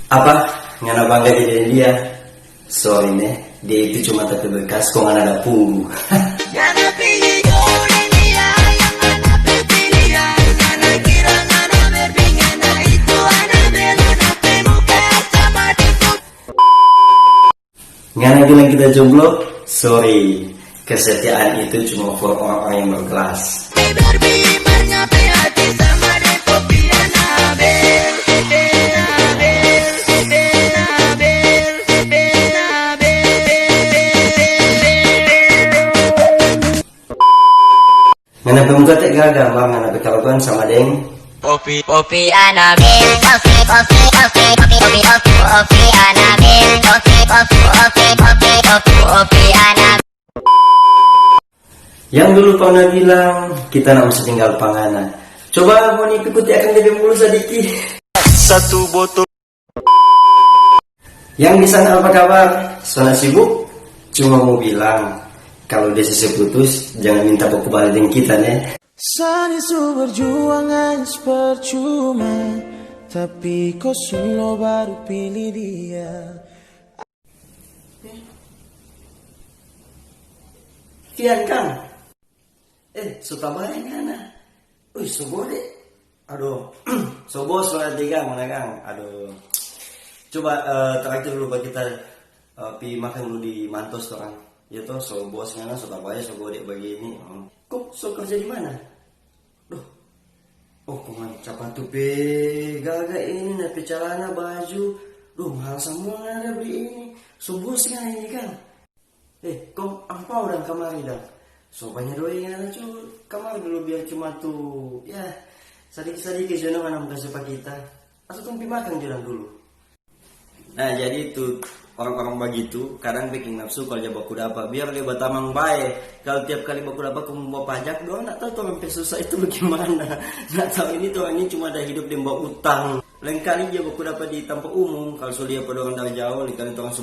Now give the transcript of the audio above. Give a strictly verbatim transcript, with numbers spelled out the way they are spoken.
Apa? Ngana bangga jadi dia? Sorry ne, dia itu cuma tapi bekas, kong ngana ada punggu. Ngana bilang kita jomblo? Sorry, kesetiaan itu cuma for orang-orang yang berkelas. Ngana pe muka te gaga, mar ngana pe kalakuan sama deng Opi, Opi Anabel, Opi, Opi, Opi, Opi, Opi, Opi Anabel, Opi, Opi, Opi, Opi, Opi, Opi Anabel. Yang dulu pernah bilang, kita nak mesti tinggal pangana. Coba ngoni ikuti akang dia pe mulu sadiki. Satu botol. Yang di sana apa kabar? Sona sibuk? Cuma mau bilang, kalau dia sese putus, jangan minta baku bale deng kita ne. Sani su berjuang hanya percuma, tapi ko su lo baru pilih dia. Kian kang. Eh, so tabae ngana. Ui, so bode. Aduh, so bos so tiga mana kang. Aduh. Coba eh, terakhir dulu buat kita eh, pi makan dulu di Mantos tuh kan. Ya toh, so bos ngana so tabae so bode begini. Hmm. Kok so kerja di mana? Duh. Oh, kong ngana capatu pe gaga ini na pe calana baju. Duh, mahal samua ngana bli ini. So bos ngana ini kang. Eh, kong angpau dang kamari dang. So banya doi ngana cu kamari dulu biar cuma tu ya sadiki-sadiki jo dong ngana mo kase pa kita. Atau tong pi makang jo dang dulu. Nah, jadi tu orang-orang bagitu kadang beking nafsu kalu ja baku dapa biar dia batamang bae. Kalu tiap kali baku dapa kong mo bapajak, dorang ndak tau torang pe susah itu bagimana. Ndak tau ini torang ini cuma ada hidup deng bautang. Lain kali ja baku dapa di tampa umum, kalu so lia pa dorang dari jao, lain kali torang so